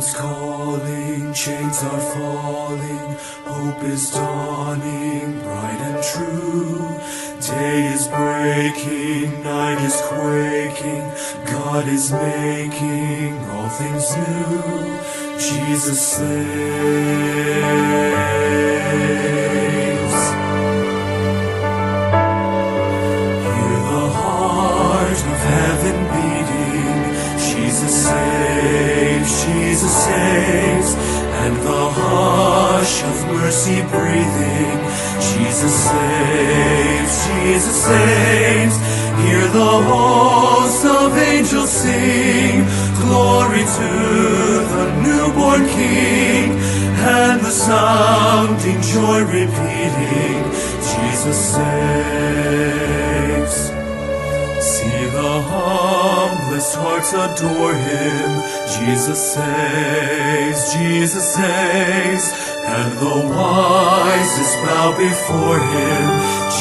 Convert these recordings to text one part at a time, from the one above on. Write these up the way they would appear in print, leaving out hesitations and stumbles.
Heaven's calling, chains are falling, hope is dawning, bright and true. Day is breaking, night is quaking, God is making all things new. Jesus saves. Hear the heart of heaven beating. Jesus saves, Jesus saves, and the hush of mercy breathing. Jesus saves, Jesus saves. Hear the hosts of angels sing, glory to the newborn King, and the sounding joy repeating, Jesus saves. See the humblest hearts adore him. Jesus saves, Jesus saves, and the wisest bow before him.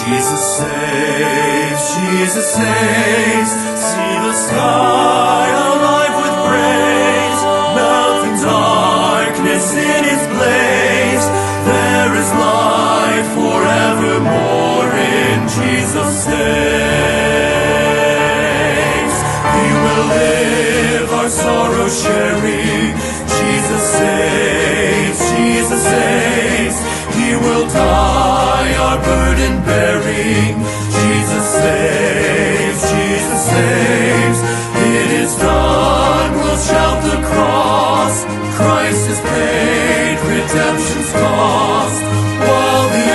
Jesus saves, Jesus saves. See the sky alive with praise, melting darkness in its blaze. There is life forevermore in Jesus saves. He will live our sorrow sharing. Jesus saves, Jesus saves. He will die our burden bearing. Jesus saves, Jesus saves. It is done, we'll shout the cross. Christ has paid redemption's cost. While the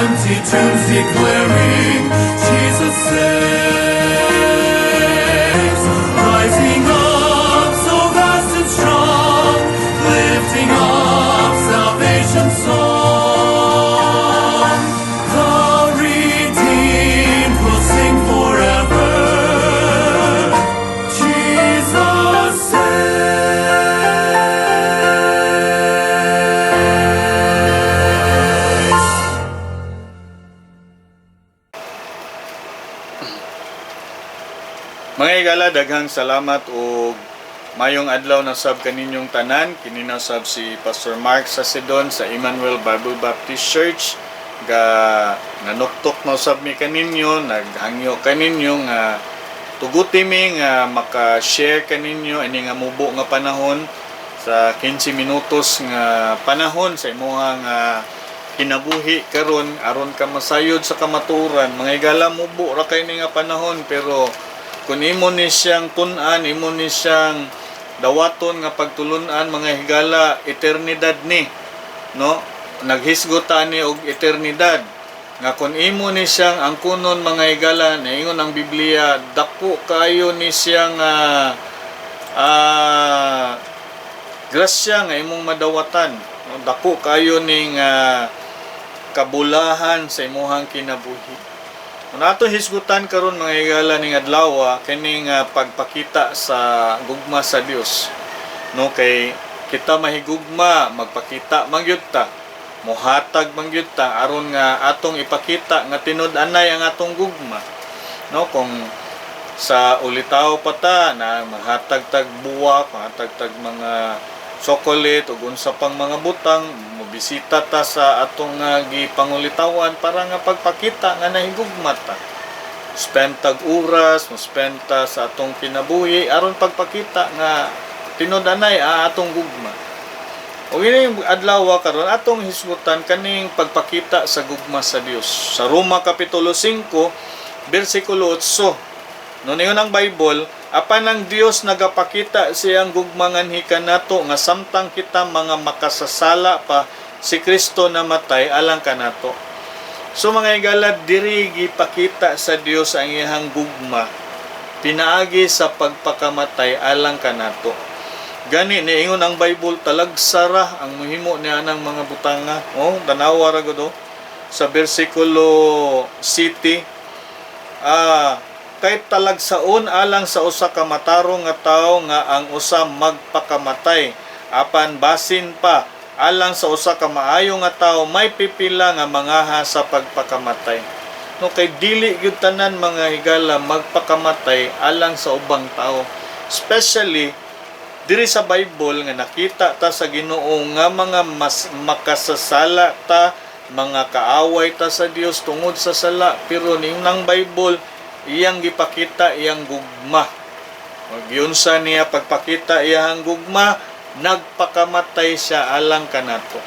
empty tomb's declaring, Jesus saves. Rising up so vast and strong, lifting up salvation's song. The redeemed will sing forever. Jesus saves. Mga higala, daghang salamat og mayong adlaw na sab kaninyong tanan. Kini na sab si Pastor Mark Sacidon sa Emmanuel Bible Baptist Church. Ga nanuktok na usab mi kaninyo, naghangyo kaninyo nga tuguti mi nga maka-share kaninyo ini nga mubo nga panahon sa 15 minutos nga panahon sa imuha nga kinabuhi karon aron ka masayod sa kamatuoran. Mga higala, mubo ra kay ni nga panahon, pero kung imo ni siyang tun-an, imo ni siyang dawaton nga pagtulunan, mga higala, eternidad ni, no? Naghisgot ta ni og eternidad nga kung imo ni siyang angkunon, mga higala, naingon ang Biblia, dako kayo ni siyang grasya nga imong madawatan, no? Dako kayo ning kabulahan sa imuhang kinabuhi. Kung ato hisgutan karon, mga higala, ning adlaw, kining pagpakita sa gugma sa Dios, no? Kay kita mahigugma, magpakita man gyud ta, mohatag man gyud ta aron nga atong ipakita nga tinud-anay ang atong gugma, no? Kung sa ulitaw pa ta na mahatag tag buwak, mahatag tag mga chocolate ug unsa pang mga butang, mobisita ta sa atong gipangulitawan para nga pagpakita nga nahigugma ta. Spend tag oras, mo spend ta sa atong kinabuhi aron pagpakita nga tinud-anay ang atong gugma. O ini adlaw karon atong hisgutan kaning pagpakita sa gugma sa Dios. Sa Roma kapitulo 5 bersikulo 8. No, niyon ang Bible, apan ang Dios nagapakita siyang gugma nganhi kanato nga samtang kita mga makasasala pa, si Kristo namatay alang kanato. So mga higala, diri gipakita sa Dios ang iyang gugma pinaagi sa pagpakamatay alang kanato. Gani niingon ang Bible, talagsara ang muhimo niya ng mga butanga. Oh, tanawa ra gud oh. Sa bersikulo city, kay talagsaon alang sa usa ka matarong nga tawo nga ang usa magpakamatay, apan basin pa alang sa usa ka maayo nga tawo may pipila nga mangaha sa pagpakamatay, no? Kay dili gyud tanan, mga higala, magpakamatay alang sa ubang tao, especially Diri sa Bible nga nakita ta sa Ginoo nga mga mas makasasala ta, mga kaaway ta sa Dios tungod sa sala, pero ning nang Bible iyang gipakita iyang gugma. Giunsa niya pagpakita iyang gugma? Nagpakamatay siya alang kanato,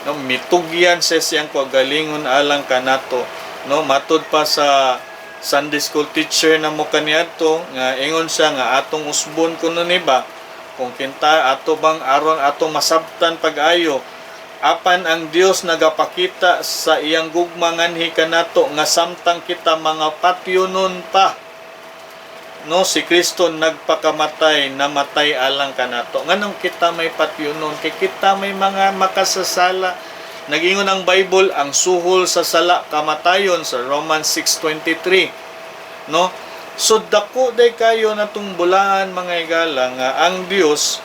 no? Mitugyan siya siyang kagalingon alang kanato, no? Matud pa sa Sunday school teacher na mo kaniadto nga ingon siya nga atong usbon kuno ni ba kung kinta ato bang aron ato masabtan pag-ayo. Apan ang Dios nagapakita sa iyang gugma nganhi kanato nga samtang kita mga patyonon pa, no, si Kristo nagpakamatay, namatay alang kanato. Nganong kita may patyonon? Kay kita may mga makasasala. Nagingon ang Bible, ang suhol sa sala kamatayon, sa Romans 6:23, no? So dako day kayo natong bulahan, mga higala, nga ang Dios,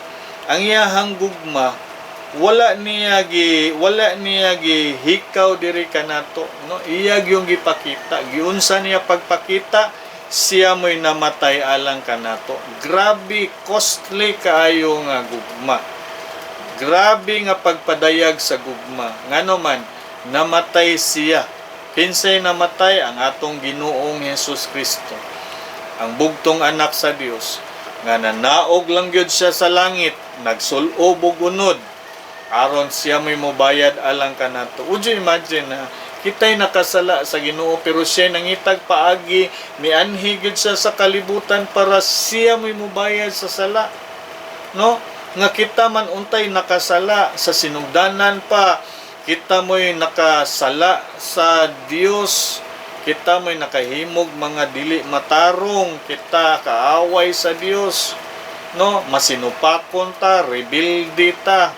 ang iyahang gugma, wala niya gi hikaw diri kanato, no? Iya gyung gipakita. Giunsa niya pagpakita? Siya mo'y namatay alang kanato. Grabe costly kaayo nga gugma, grabe nga pagpadayag sa gugma. Ngano man namatay siya? Kinsay namatay? Ang atong Ginoong Hesus Kristo, ang bugtong anak sa Dios nga nanaog lang gyud siya sa langit, nagsul-ob og unod aron siya may mobayad alang kanato. Would you imagine na kita'y nakasala sa Ginoo, pero siya nangitag paagi, mianhi gyud siya sa kalibutan para siya may mobayad sa sala, no? Nga kita man untay nakasala sa sinugdanan pa, kita mo'y nakasala sa Dios, kita mo'y nakahimog mga dili matarong, kita kaaway sa Dios, no? Masinupakon ta, rebelde ta,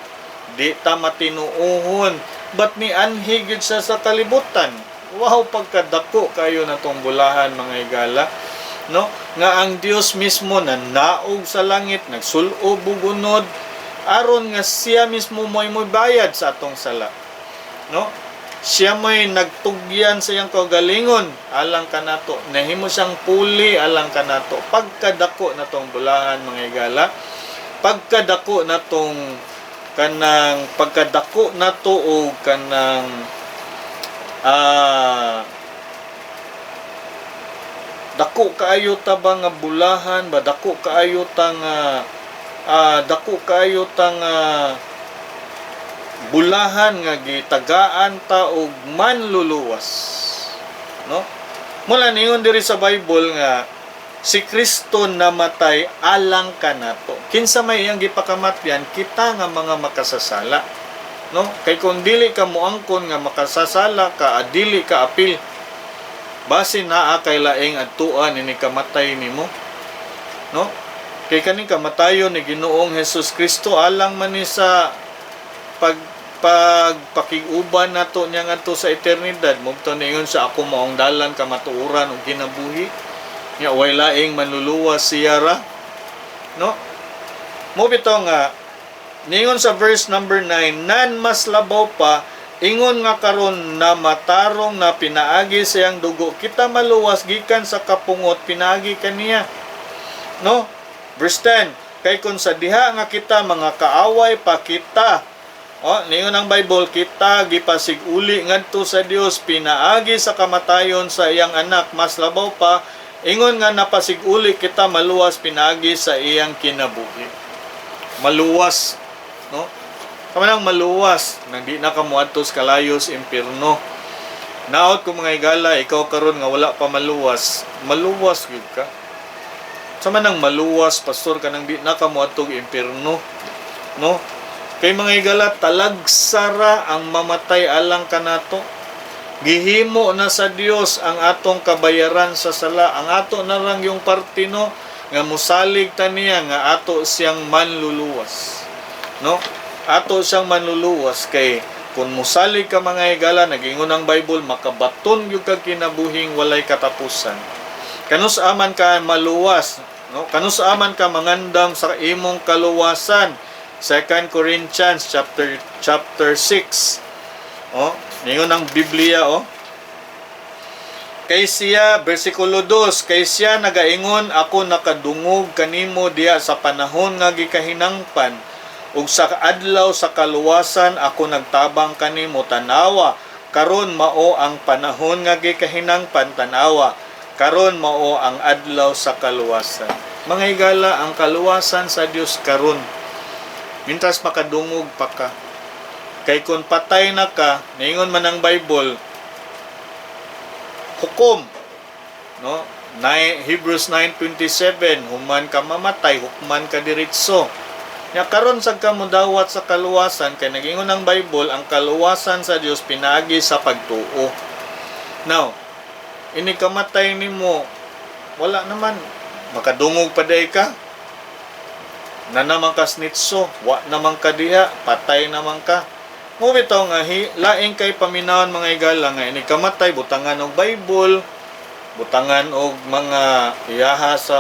di ta matinuohon, but ni anhi gyud siya sa kalibutan. Wow, pagkadako kayo na tong bulahan, mga higala, no, nga ang Dios mismo nanaog sa langit, nagsul-ob og unod aron nga siya mismo mo'y mobayad sa atong sala, no? Siya mo'y nagtugyan sa iyang kaugalingon alang kanato, nahimo siyang puli alang kanato. Pagkadako na tong bulahan, mga higala, pagkadako na tong kanang pagkadako na to o kanang dako kaayo ta ba nga bulahan ba, dako kaayo ta nga dako kaayo ta nga bulahan nga gitagaan ta og manluluwas, no? Mula ningon diri sa Bible nga si Kristo namatay alang kanato. Kinsa may iyang gipakamatyan? Kita nga mga makasasala, no? Kay kung dili ka moangkon nga makasasala ka, dili ka apil. Basin naa kay laing adtuan ini kamatay nimo, no? Kay kaning kamatayon ni Ginoong Hesus Kristo alang man ni sa pagpakig-uban nato niya ngadto sa eternidad. Mao ningon sa ako maong dalan, kamatuoran ug kinabuhi nya way laing manluluwas, siya ra, no? Mo bitaw nga ningon sa verse number 9, nan mas labaw pa, ingon nga karon na matarong na pinaagi sa iyang dugo kita maluwas gikan sa kapungot pinaagi kaniya, no? Verse 10, kay kun sa diha nga kita mga kaaway pa kita. Oh, ningon ang Bible, kita gipasiguli ngadto sa Dios pinaagi sa kamatayon sa iyang anak, mas labaw pa, ingon nga napasiguli kita maluwas pinaagi sa iyang kinabuhi. Maluwas, no? Kamanang maluwas nang di na ka moadto sa kalayos impierno. Naot ko, mga higala, ikaw karon nga wala pa maluwas, maluwas gyud ka. Sa manang maluwas, pastor, kanang di na ka moadto og impierno, no? Kay, mga higala, talagsara ang mamatay alang kanato. Gihimo na sa Dios ang atong kabayaran sa sala. Ang ato na lang yung parte, no, nga musalig ta niya nga ato siyang manluluwas. No? Ato siyang manluluwas kay kung musalig ka, mga higala, nagingon ang Bible, makabaton gyud kag kinabuhing walay katapusan. Kanus aman ka maluwas, no? Kanus aman ka mangandam sa imong kaluwasan? 2 Corinthians chapter 6. Oh, ningon ang Biblia, oh. Kay siya, versikulo 2, kay siya nagaingon, "Ako nakadungog kanimo diha sa panahon nga gikahinangpan, ug sa adlaw sa kaluwasan ako nagtabang kanimo. Tanawa, karon mao ang panahon nga gikahinangpan, tanawa, karon mao ang adlaw sa kaluwasan." Mga higala, ang kaluwasan sa Dios karon. Mintras makadungog pa ka. Kay kung patay na ka, niingon man ang Bible, hukom. No? Hebrews 9:27, human ka mamatay, hukman ka diretso. Nya karon sad ka mudawat sa kaluwasan kay nagingon ang Bible, ang kaluwasan sa Dios pinaagi sa pagtuo. Now, ini kamatay nimo, wala naman makadungog pa day ka. Na naman ka snitso, wa naman ka diha, patay naman ka. Mo bitaw nga laing kay paminawon, mga higala, nga ini kamatay butangan og Bible, butangan og mga iyaha sa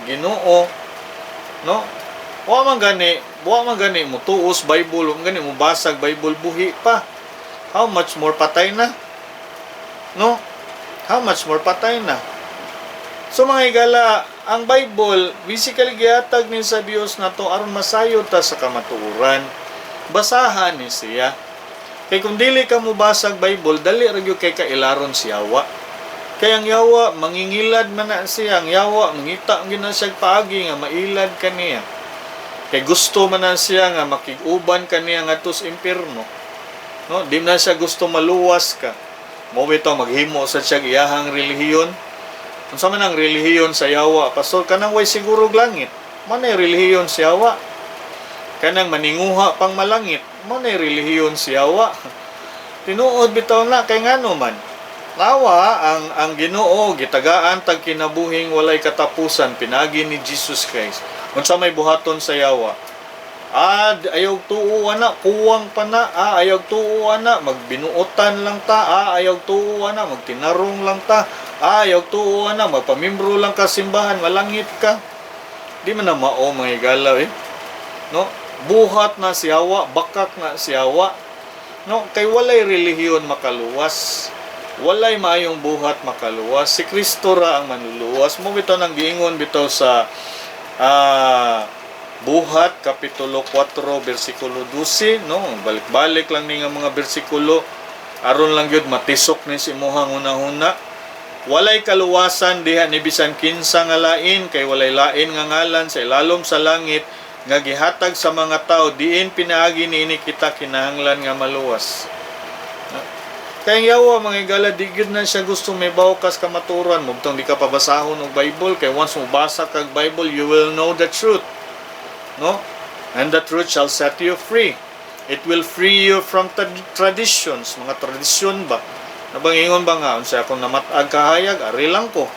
Ginoo, no? Wa man gani mo tuos Bible, wa man gani mo basag Bible buhi pa. How much more patay na? No? How much more patay na? So mga higala, ang Bible basically gihatag ni sa Dios nato aron masayod ta sa kamatuoran. Basahan ni siya. Kay kung dili ka mo basag Bible, dali ra gyud kay kailaron si yawa. Kay ang yawa mangingilad man na siya, ang yawa mangita gyud na siya paagi nga mailad kaniya. Kay gusto man na siya nga makig-uban kaniya ngadto sa impierno. No, di na siya gusto maluwas ka. Mo bitaw maghimo sa siya iyahang relihiyon. Unsa man ang relihiyon sa yawa, Pastor? Kanang way siguro og langit. Mo na relihiyon sa yawa. Kanang maninguha pang malangit. Mo na relihiyon sa yawa. Tinuod bitaw na, kay ngano man. Nawa ang Ginoo gitagaan tag kinabuhing walay katapusan pinagi ni Jesus Christ. Unsa may buhaton sa yawa? Ah, ayaw tuo ana, kuwang pa na. Ah, ayaw tuo ana, magbinuotan lang ta. Ah, ayaw tuo ana, magtinarong lang ta. Ah, ayaw tuo ana, magpamimbro lang ka simbahan, malangit ka. Di man na mao, mga higala eh. No? Buhat na siyawa, bakak na siyawa. No, kay walay relihiyon makaluwas. Walay maayong buhat makaluwas. Si Kristo ra ang manluluwas. Mo bitaw nang giingon bitaw sa Buhat kapitulo 4 bersikulo 12, no? Balik-balik lang ni nga mga bersikulo aron lang gyud matisok ni si imuhang hunahuna. Walay kaluwasan diha ni bisan kinsa nga lain, kay walay lain nga ngalan sa ilalom sa langit nga gihatag sa mga tao diin pinaagi niini kita kinahanglan nga maluwas. Kaya ang yawa, mga higala, di gyud na siya gusto may kas kamaturan. Mugtong di ka pabasahon og Bible, kay once mo basa kag Bible, you will know the truth. No? And the truth shall set you free. It will free you from traditions, mga tradisyon ba? Nabangingon ba nga, unsa akong namatag kahayag, ari lang ko.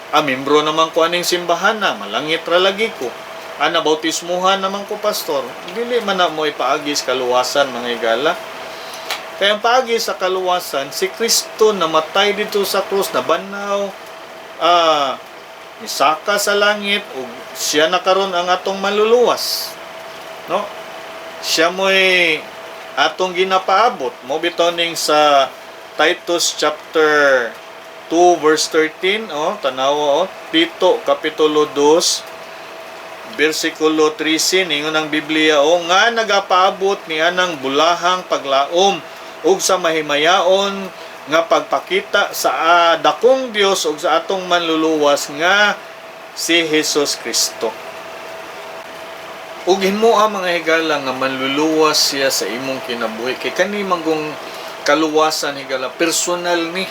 Ah, membro naman ko aning simbahan na, malangit ra lagi ko. Ah, nabautismuhan naman ko, Pastor. Dili man na mo ipaagi sa kaluwasan, mga higala. Kaya ang paagi sa kaluwasan, si Kristo namatay dito sa krus, nabanaw, misaka sa langit, ug siya na karon ang atong maluluwas. No? Siya mo'y atong ginapaabot. Mo bitaw ning sa Titus chapter 2 verse 13, oh, tanawa oh, Tito kapitulo 2 bersikulo 13, ningon ang Biblia oh, nga nagapaabot ni anang bulahang paglaom ug sa mahimayaon nga pagpakita sa dakong Dios ug sa atong manluluwas nga si Jesus Kristo. Ug himoa, mga higala, nga manluluwas siya sa imong kinabuhi, kay kani manggong kaluwasan, higala, personal ni.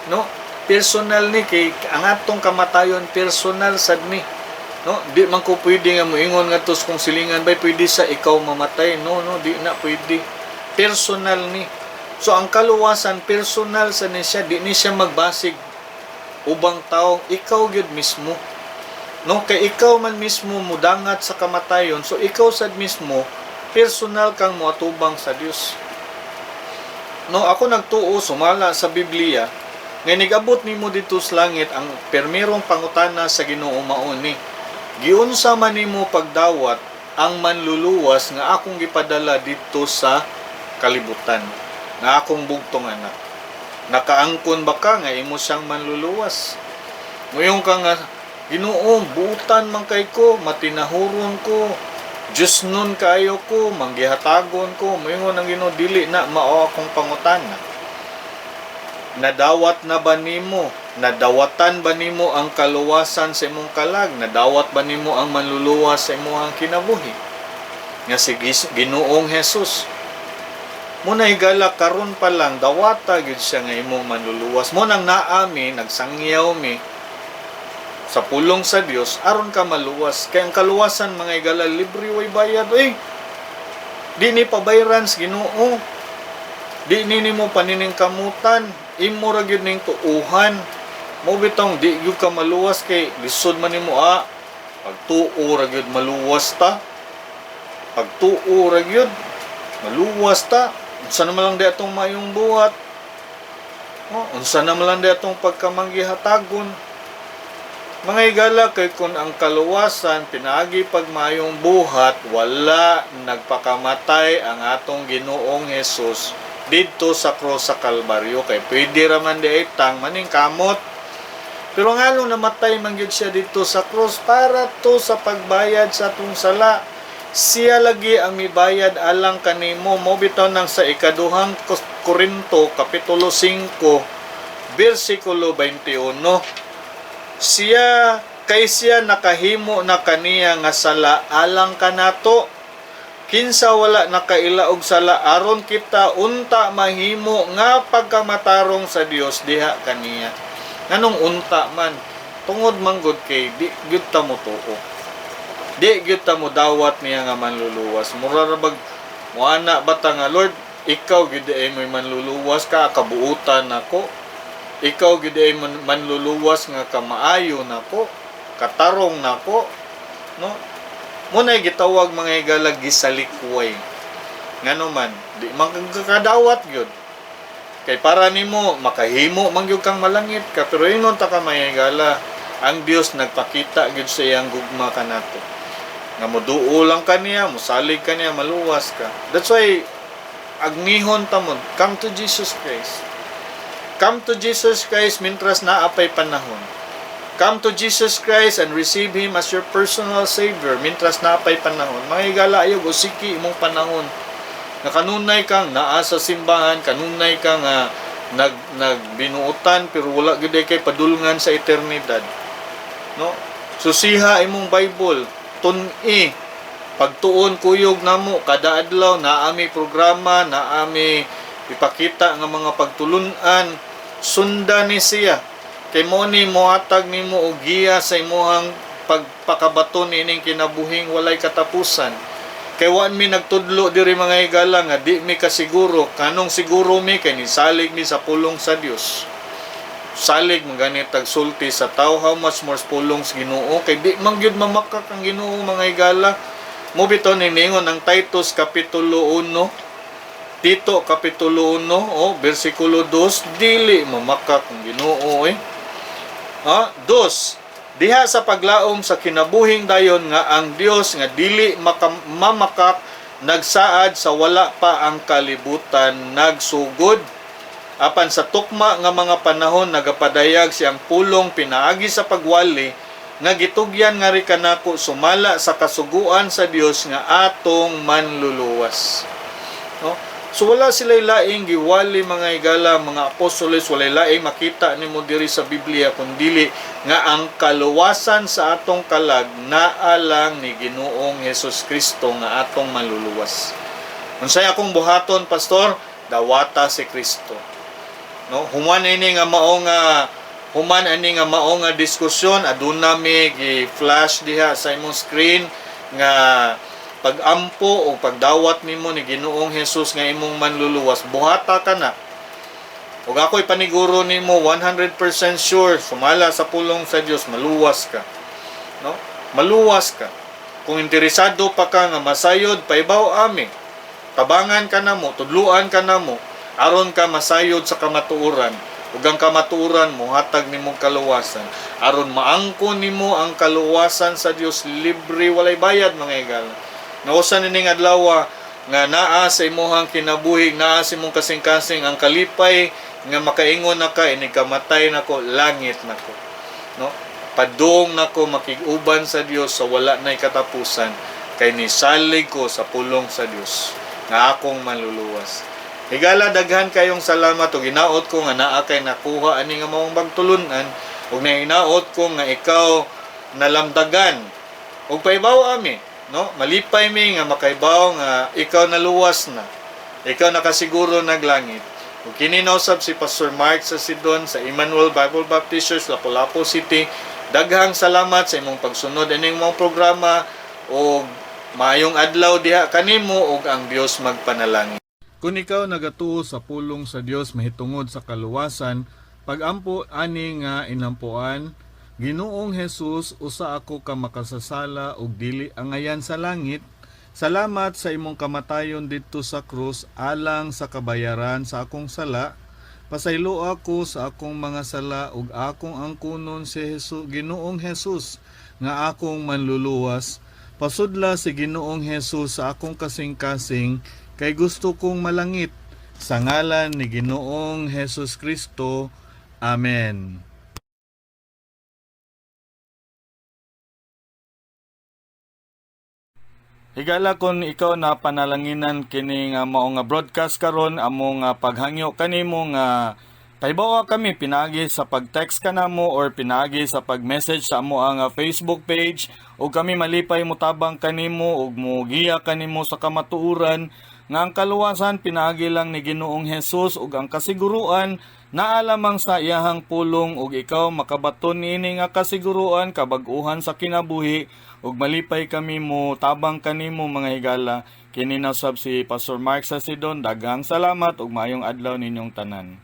No? Personal ni, kay ang atong kamatayon personal sad ni. No? Di man ko pwede nga moingon nga tos kung silingan bay, "Pwede sa ikaw mamatay?" No, di na pwede. Personal ni. So ang kaluwasan personal sa ni siya, di ni siya magbasig ubang tao, ikaw gyud mismo. No, kay ikaw man mismo mudangat sa kamatayon, so ikaw sad mismo personal kang moatubang sa Dios. No, ako nagtuo sumala sa Biblia nga nigabot nimo dito sa langit, ang permirong pangutana sa Ginoo mao ni: "Giunsa man nimo pagdawat ang manluluwas nga akong gipadala dito sa kalibutan, nga akong bugtong anak?" Nakaangkon ba ka nga imo siyang manluluwas? Muingon ka nga, "Ginoo, buutan man kay ko, matinahuron ko, Diyos nun kayo ko, manggihatagon ko." Muingon ang Ginoo, "Dili na mao akong pangutana. Nadawat na ba nimo? Nadawatan ba nimo ang kaluwasan sa imong kalag? Nadawat ba nimo ang manluluwas sa imong kinabuhi? Nga si Ginoong Jesus." Mao na, higala, karon pa lang dawata gyud siya nga imong manluluwas. Mao nang naa mi, nagsangyaw mi sa pulong sa Dios aron ka maluwas. Kay ang kaluwasan, mga higala, libre, way bayad. Uy, di ni pabayran sa Ginoo. Di ni nimo paniningkamutan, imo ra gyud ning tuuhan. Mao bitong di gyud ka maluwas kay lisod man nimo ah. Pagtuo ra gyud, maluwas ta. Pagtuo ra gyud, maluwas ta. Unsa naman lang di atong mayong buhat? Oh, unsa naman lang di atong pagkamanggihatagon? Mga higala, kay kung ang kaluwasan pinaagi pag mayong buhat, wala nagpakamatay ang atong Ginoong Hesus didto sa krus sa Kalbaryo kay pwede ra man di ay tang maningkamot. Pero nganong namatay man gyud siya didto sa krus? Para to sa pagbayad sa atong sala. Siya lagi ang mibayad alang kanimo. Mao bitaw nang sa ikaduhang Korinto kapitulo 5 bersikulo 21, siya kay siya nakahimo na kaniya nga sala alang kanato, kinsa wala nakaila og sala, aron kita unta mahimo nga pagkamatarong sa Dios diha kaniya. Nganong unta man? Tungod manggod kay di gyud ta mo tuo, di gyud ta mo dawat niya nga manluluwas. Mura ra bag moana ba ta nga, "Lord, ikaw gyud ay mo'y manluluwas ka kabuutan nako. Ikaw gyud ay manluluwas nga kamaayo nako, katarong nako," no? Mao na gitawag, mga higala, gisalikway. Ngano man di man kakadawat gyud? Kay para nimo makahimo man gyud kang malangit ka. Pero ingon ta ka, mga higala, ang Dios nagpakita gyud sa iyang gugma kanato nga moduo lang kaniya, mosalig kaniya, maluwas ka. That's why agnihon ta mo, come to Jesus Christ. Come to Jesus Christ mintras naa pay panahon. Come to Jesus Christ and receive Him as your personal Savior mintras naa pay panahon. Mga higala, ayaw usiki imong panahon. Nga kanunay kang naa sa simbahan, kanunay kang nagbinuutan pero wala gyud kay padulngan sa eternidad. No? Susiha imong Bible, tun-i pagtuon kuyog namo kada adlaw. Naa mi programa, naa mi ipakita nga mga pagtulun-an. Sundan ni siya kay mo ni mohatag nimo og giya sa imuhang pagpakabaton ining kinabuhing walay katapusan. Kay wa mi nagtudlo diri, mga higala, nga di mi kasiguro. Kanong siguro mi kay nisalig mi sa pulong sa Dios. Salig man gani tag sulti sa tao, how much more pulong sa Ginoo? Kay di man gyud mamakak ang Ginoo, mga higala. Mao bitaw ning ningon ang Titus kapitulo 1, Tito kapitulo 1, oh, bersikulo 2, dili mamakak ang Ginoo eh. Ha? Dos, diha sa paglaom sa kinabuhing dayon nga ang Dios nga dili mamakak nagsaad sa wala pa ang kalibutan nagsugod. Apan sa tukma nga mga panahon nagapadayag siyang pulong pinaagi sa pagwali nga gitugyan ngari kanako sumala sa kasuguan sa Dios nga atong manluluwas. No? So wala sila laing giwali, mga higala, mga apostoles. Wala laing makita nimo diri sa Biblia kun dili nga ang kaluwasan sa atong kalag naa lang ni Ginoong Hesus Kristo nga atong manluluwas. Unsay akong buhaton, pastor? Dawata si Kristo. No, human ani nga mao nga diskusyon, aduna mi gi-flash diha sa imong screen nga pagampo o pagdawat nimo ni Ginoong Hesus nga imong manluluwas, buhata ka na. Ug ako'y paniguro nimo, 100% sure, sumala sa pulong sa Dios, maluwas ka. No? Maluwas ka. Kung interesado pa ka nga masayod, paibaw ami. Tabangan ka namo, tudluan ka namo aron ka masayod sa kamatuoran, ug ang kamatuoran mohatag nimo kaluwasan aron maangkon nimo ang kaluwasan sa Dios, libre, walay bayad, mga higala. Nausa nining adlaw. Nga naa sa imuhang kinabuhi, naa sa imong kasing-kasing ang kalipay nga makaingon na ka, inig kamatay nako, langit nako, no? Padung nako makig-uban sa Dios sa wala nay katapusan kay nisalig ko sa pulong sa Dios nga akong manluluwas. Higala, daghan kayong salamat ug hinaot ko nga naa kay nakuha ani nga maong pagtulunan ug nahinaot ko nga ikaw nalamdagan ug pahibaw ami, no? Malipay mi nga makaibaw nga ikaw naluwas na, ikaw nakasiguro naglangit. Ug kini na usab si Pastor Mark sa Sidon sa Emmanuel Bible Baptist Church, Lapu-Lapu City. Daghang salamat sa imong pagsunod ining mga programa ug maayong adlaw diha kanimo ug ang Dios magpanalangin. Kung ikaw nagatuo sa pulong sa Dios mahitungod sa kaluwasan, pagampo ani nga inampuan: "Ginoong Jesus, usa ako ka makasasala ug dili angayan sa langit. Salamat sa imong kamatayon didto sa krus alang sa kabayaran sa akong sala. Pasaylo ako sa akong mga sala ug akong angkunon si Jesus, Ginoong Jesus, nga akong manluluwas. Pasudla si Ginoong Jesus sa akong kasing-kasing kay gusto kong malangit. Sa ngalan ni Ginoong Jesus Kristo. Amen." Higala, kon ikaw na panalanginan kini nga mao nga broadcast karon, amo nga paghangyo kanimo nga pahibawa kami pinaagi sa pag-text kanamo or pinaagi sa pag-message sa amo ang Facebook page ug kami malipay motabang kanimo ug mogiya kanimo sa kamatuoran nga ang kaluwasan pinaagi lang ni Ginoong Hesus ug ang kasiguruan naa lamang sa iyahang pulong ug ikaw makabaton niini nga kasiguruan, kabag-uhan sa kinabuhi, ug malipay kami mo tabang kanimo, mga higala. Kini na sab si Pastor Mark sa Sidon. Daghang salamat ug maayong adlaw ninyong tanan.